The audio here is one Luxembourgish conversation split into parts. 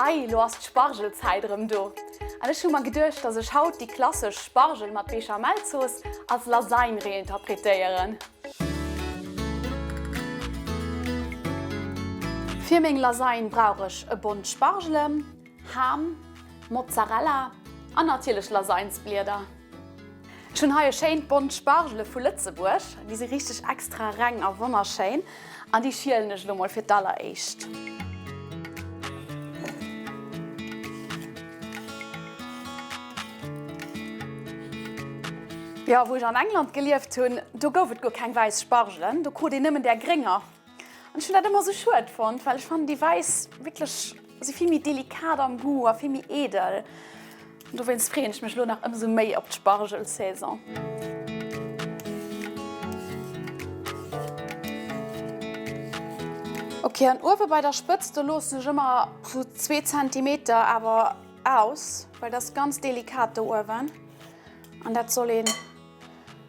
Ei, lo ass d'Spargelzäit erëm do. An ech hu mer geduecht, dass ech haut déi klassesch Spargel mat Béchamelzooss als Lasagne reinterpretéieren. Fir meng Lasagne brauch ech e Bond Spargelen, Ham, Mozzarella an natierlech Lasagnesblieder. Ech hunn hei e schéint Bond Spargele vu Lëtzebuerg. Déi si richteg extra reng a wonnerschéin an déi schielen ech elo mol fir d'alleréischt. Jo, wou ech an England gelieft hunn, do gouf et guer keng wäiss Spargelen, do krut een nëmmen där grénger. An ech hunn dat ëmmer esou schued fonnt, well ech fannen déi wäiss wierklech si vill méi delikat am Goût a vill méi edel. An dowéinst freeën ech mech elo nach ëmsou méi op d'Spargelsaison. Ok, an uewe bei der Spëtzt, do loossen ech ëmmer sou zwee Zentimeter awer aus, well dat ass ganz delikat do uewen an dat soll een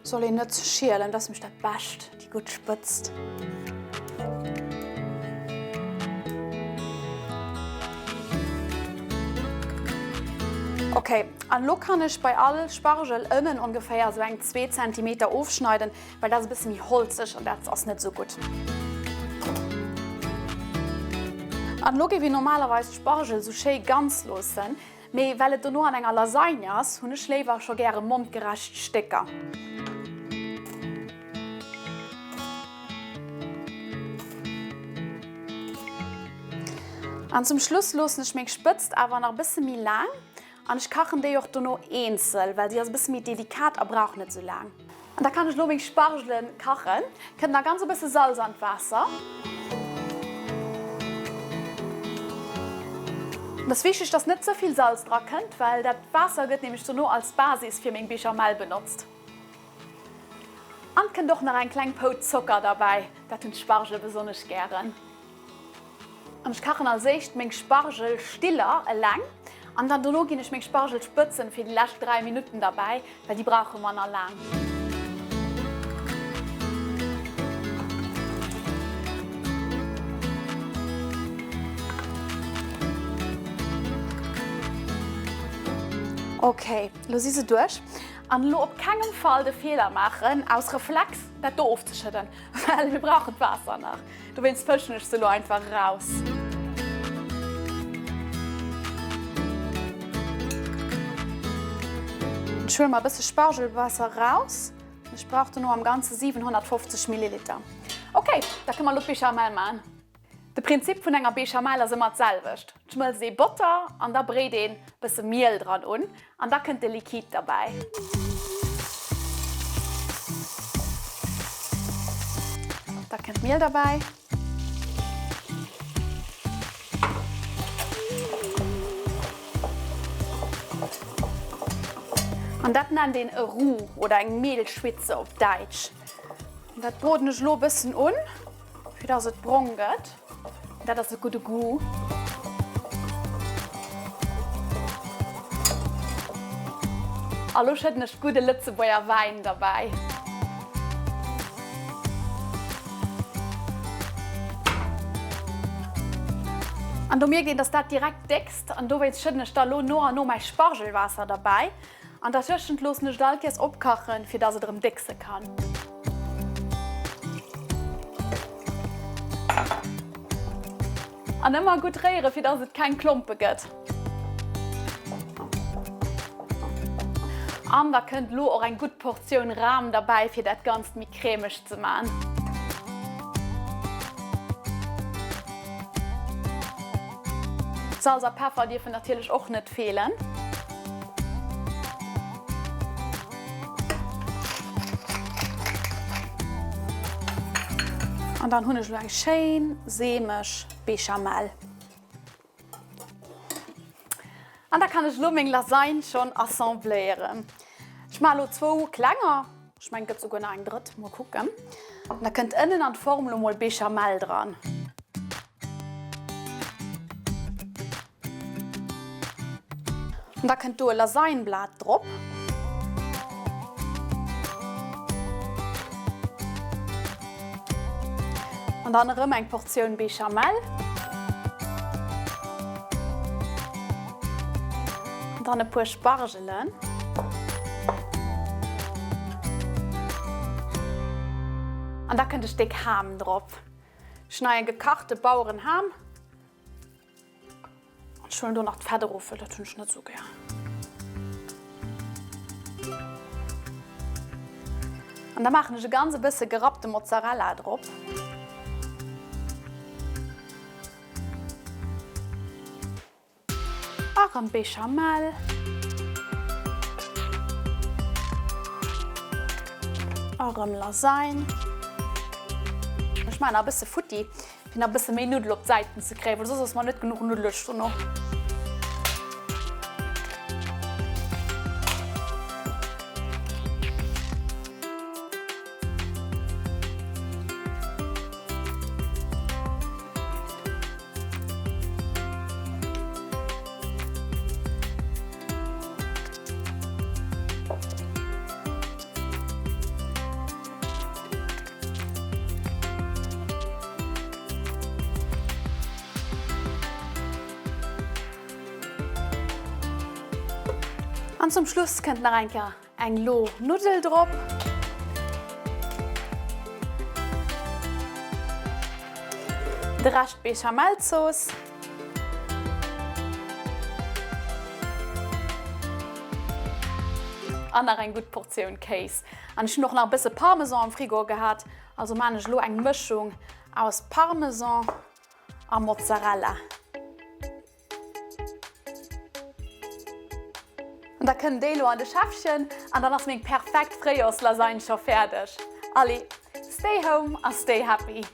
Soll een net schielen, dat ass mech dat bescht, déi gutt Spëtzt. Ok, an elo kann ech bei all Spargel ënnen ongeféier esou eng zwee Zentimeter ofschneiden, well dat ass e bësse méi holzeg an dat ass net esou gutt. An elo géif een normalerweis d'Spargel esou schéi ganz loossen, Mee well et dono an enger Lasagne ass, hunn ech léiwer scho gäre mondgerecht Stécker. An zum Schluss loossen ech meng Spëtzt awer nach e bësse méi laang an ech kachen déi och dono eenzel, well si ass e bësse méi delikat a brauch net esou laang. An da kann ech elo meng Spargelen kachen. Kënnt nach ganz e bësse Salz an d'Waasser. Et ass wichteg, dass net ze vill Salz dra kënnt, well dat Waasser gëtt nämlech dono als Basis fir meng Béchamel benotzt. An et kënnt och nach eng kleng Pout Zocker derbäi, dat hunn d'Spargele besonnesch gären. An ech kachen als éischt meng Spargelstiller eleng an dann dono ginn ech meng Spargelspëtzen fir déi lescht 3 Minutten derbäi, well déi brauche manner laang. Ok, lo si se duerch. An elo op kengem Fall de Feeler maachen, aus Reflex dat do ofzeschëdden, well mir brauchen d'Waasser nach. Dowéinst fëschen ech se elo einfach eraus. Ech huele mer e bësse Spargelwaasser eraus. Ech brauch dono am Ganze 750 Milliliter. Ok, da kënne mer elo d'Béchamel maachen. De Prinzip vun enger Béchamel ass ëmmer d'selwecht, Et schmëlzt ee Botter an da bréit een bësse Miel dran un an da kënnt de Liquide derbäi. Da kënnt d'Miel derbäi. An dat nennt een e Roux oder eng Mehlschwitze op Däitsch. Dat broden ech elo e bëssen un, fir dass et brong gëtt. Dat ass e gudde Goût. A lo schëdden ech gudde Lëtzebuerger Wäin derbäi. An do mierkt een, dass dat direkt déckst an dowéinst schëdden ech da lo no an no mäi Spargelwaasser derbäi. An dertëschent loossen ech et all Kéiers opkachen, fir dass et erëm déckse kann. An ëmmer gutt réiere fir dass et keng Klompe gëtt. An da kënnt elo och eng gutt Portioun Ram derbäi fir dat Ganzt méi cremeg ze man. Salz a Peffer dierfen natierlech och net feelen. An dann hunn ech elo eng schéin sämeg Béchamel. An da kann ech elo meng Lasagne schonn assembléieren. Ech maache elo zwou klenger, ech mengen et gëtt souguer nach eng drëtt, mol kucken. An da kënnt ënnen an d'Form elo mol Béchamel dran. An da kënnt do e Lasagneblat drop. An dann erëm eng Portioun Béchamel. Dann e puer Spargelen. An da kënnt e Stéck Ham drop. Ech hunn hei e gekachte Bauerenham. An ech huelen do nach d'Fett erof, well dat hunn ech net esou gär. An da maachen ech e ganz e bësse gerappte Mozzarella drop. Erëm Béchamel. Erëm Lasagne. Ech maachen nach e bësse futti, fir nach e bësse méi Nuddel op d'Säiten ze kréien, well soss ass mer net genuch nuddeleg dono. An zum Schluss kënnt nach eng Kéier Eng Lo Nuddel drop. De Rescht Bechamelzooss. An nach eng gutt Portioun Kéis. An ech hunn och nach e bësse Parmesan am Frigo gehat, also maan ech elo eng Mëschung aus Parmesan a Mozzarella. An da kënnt déi lo an de Schäffchen an dann ass meng perfekt Fréijoerslasagne scho fäerdeg. Allez, stay home a stay happy!